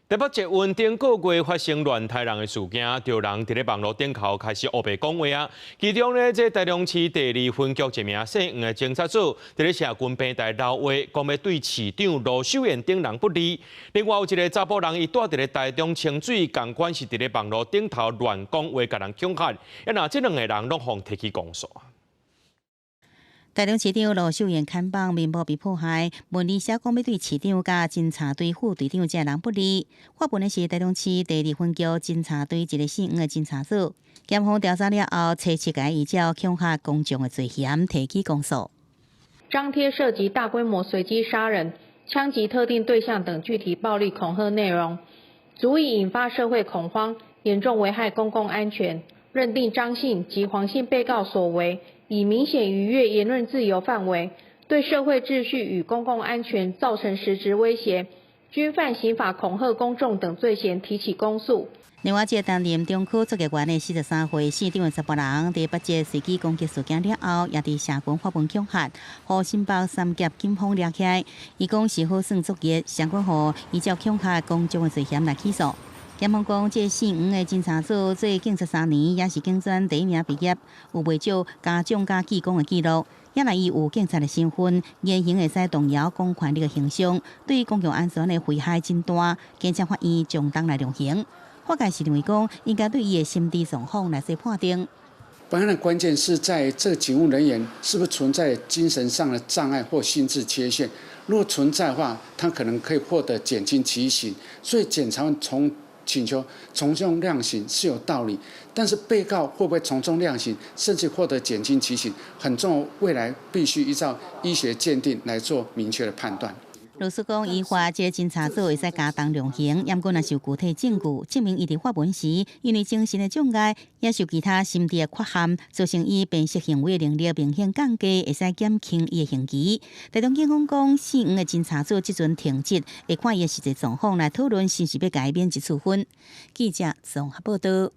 台北捷運頂個月發生亂刣人的事件，著人佇咧網路頂頭開始烏白講話啊。其中咧，這台中市第二分局一名姓黃的偵察組，佇咧社群平台留話，講欲對市長盧秀燕等人不利。另外有一个查埔人，伊蹛佇咧台中清水，仝款是佇咧網路頂頭亂講話，共人恐嚇。啊，若這兩个人攏予提起公訴。台中市長盧秀燕看板面部被破壞，文字寫講欲對市長佮偵查隊副隊長這人不利。發文的是台中市第二分局偵查隊一个姓黃的偵查組。檢方調查了後，揣七个依照恐嚇公眾的罪嫌提起公訴。張貼涉及大規模隨機殺人、槍擊特定對象等具體暴力恐嚇內容，足以引發社會恐慌，嚴重危害公共安全。認定張姓及黃姓被告所為，已明顯逾越言論自由範圍，對社會秩序與公共安全造成實質威脅，均犯刑法恐嚇公眾等罪嫌，提起公訴。另外，這個擔任中區作業員的43歲姓張的查埔人，佇八節隨機攻擊事件了後，也佇社群發文恐嚇，予新北三峽警方抓起來。伊講是好耍作業，相關予依照恐嚇公眾的罪嫌來起訴。檢方講，這姓黃的偵查組做警察3年，也是警專第一名畢業，有袂少嘉獎佮記功的記錄。也來伊有警察的身份，言行會使動搖公權力的形象，對公共安全的危害真大。檢察法院從重來量刑。法界是認為講，應該對伊的心智狀況來做判定。本案的關鍵是在這警務人員是不是存在精神上的障礙或心智缺陷。如果存在的話，他可能可以獲得減輕其刑。所以檢察官從請求從重量刑是有道理，但是被告會不會從重量刑，甚至獲得減輕其刑，很重要，未來必須依照醫學鑑定來做明確的判斷。律師講，依法這個偵查組會使加重量刑，毋過若是有具體證據證明伊佇發文時，因為精神的障礙，抑是其他心智的缺陷，造成伊辨識行為能力明顯降低，會使減輕伊的刑期。台中警方講，姓黃的偵查組這陣停職，會看伊的實際狀況來討論是毋是欲共伊免職處分。記者綜合報道。